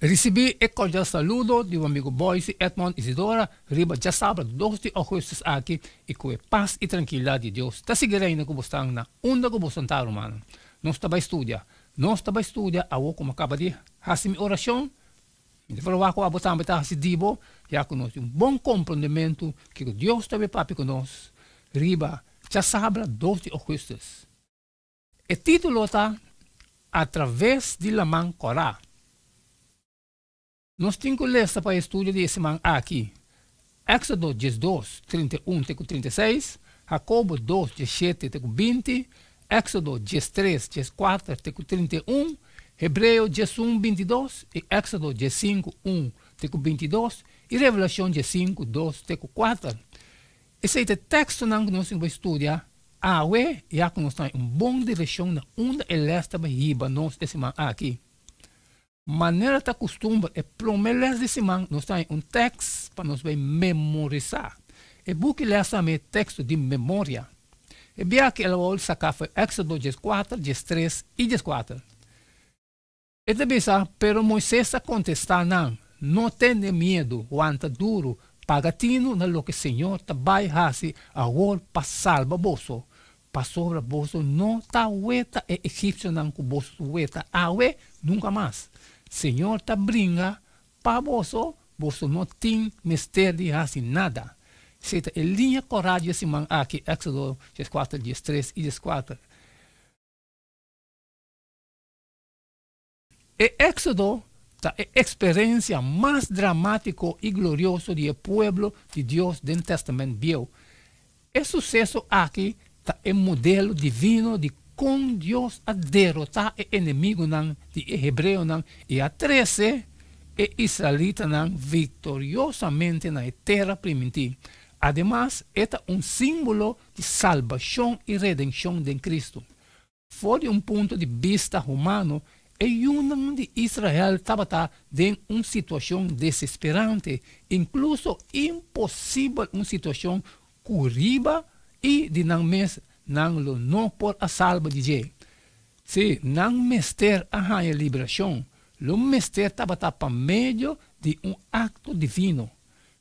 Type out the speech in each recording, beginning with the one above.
Risibí e kordial saludo di bo amigu Boyce Edmond Isidora riba djasabra dos di ougùstùs aki i ku e pas i trankilidat di Dios ta sigui reina ku bo stan na unda ku bo santá rumannan. Nos ta bai studia. Nos ta bai studia awor ku mi a kaba di hasi mi orashon. Mi ta proba ku abo tambe ta hasi di bo ya ku nos tin un bon komprondementu kiko Dios ta bai papia ku nos riba djasabra dos di ougùstùs. E título ta Atraves di Laman Kòrá. Nos tin ku lesa pa e studio di e siman aki, Éksodo 12, 31 te ku 36, Hakobo 2, 17 te ku 20, Éksodo 13, 14 te ku 31, Hebreo 11, 22 i Éksodo 15, 1 te ku 22 i Revelashon 15, 2 te ku 4. Esei ta e tekstonan ku nos tin ku bai studia awe ya ku nos ta un bon direkshon na unda e lès ta bai hiba nos e siman aki. Manera ta kustumber e promé lès di siman nos ta haña un tèks pa nos bai memorisá. E buki lès tambe e teksto di memoria. E biaha ki el a wòrdu saká for Éksodo 14, 13 i 14. E ta bisa, Pero Moises a kontestá nan, No tene miedu, wanta duru, paga tinu na loke Señor ta bai hasi awor pa salba boso, pasobra boso no ta weta e egipsionan ku boso weta awe nunka mas. Señor ta bringa pa boso, boso no tin mester di hasi nada. Esei ta e liña kòrá di e siman aki, Éksodo 14, 13 i 14. E Éksodo ta e eksperensia mas dramátiko i glorioso di e pueblo di Dios den Tèstamènt Bieu. E suseso aki ta e modelo divino di kon Dios a derotá e enemigunan di e hebreonan i a trese e israelitanan viktoriosamente na e Tera Primintí. Ademas, e ta un símbolo di salbashon i redenshon den Kristu. For di un punto di bista humano, e yunan di Israel tabata den un situashon desesperante, inkluso imposibel, un situashon ku riba i di nan mes nan lo no por a salba di dje. Sí, nan mester a haña liberashon, lo mester tabata pa medio di un akto divino.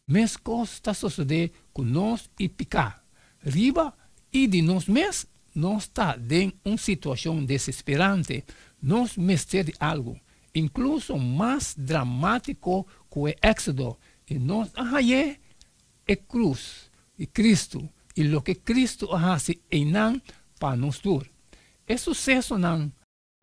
Meskos ta sosodé ku nos i piká. Riba i di nos mes nos ta den un situashon desesperante, nos mester di algu, inkluso mas dramátiko ku e Éksodo, i nos a hañ'é, e krus di Kristu i loke Kristu a hasi einan pa nos tur. E susesonan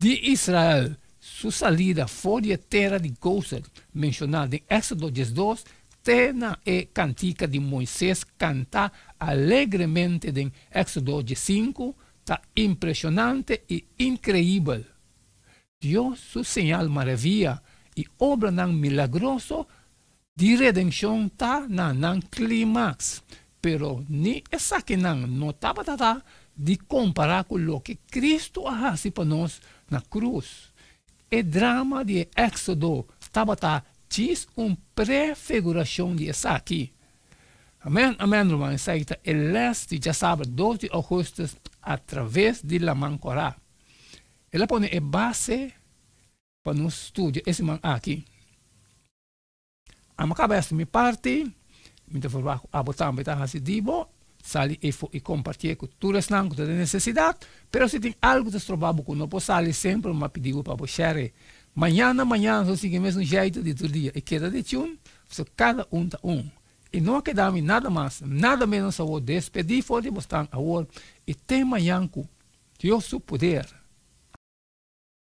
Di Israel su salida for di e tera di Gosen, menshoná den Éksodo 12, te na e kantika di Moises kantá alegremente den Éksodo 15, ta impreshonante i inkreibel. Dios su señal maravia i obranan milagroso di redenshon ta na nan klimaks, pero ni esakinan no tabata ta di kompará ku loke Kristu a hasi pa nos na krus. E drama di e Éksodo tabata djis un prefigurashon di esaki. Amèn, amèn, ruman, esaki ta e lès di djasabra 2 di ougùstùs atraves di Laman Kòrá. El a pone e base pa nos studia e siman aki. Amo kaba hasi mi parti, mi ta verwagt ku abo tambe ta hasi di bo, sali efo i kompartié ku tur esnan ku ta den nesesidat, pero si tin algu ta stroba bo ku no por sali semper mi a pidi bo pa bo share. Mañana mañana nos sigui mesun jeitu di tur dia i keda di tune, pasobra kada un ta un. I no a keda mi nada mas, nada menos awor despedí for di bosnan awor i te mañan ku Dios su poder.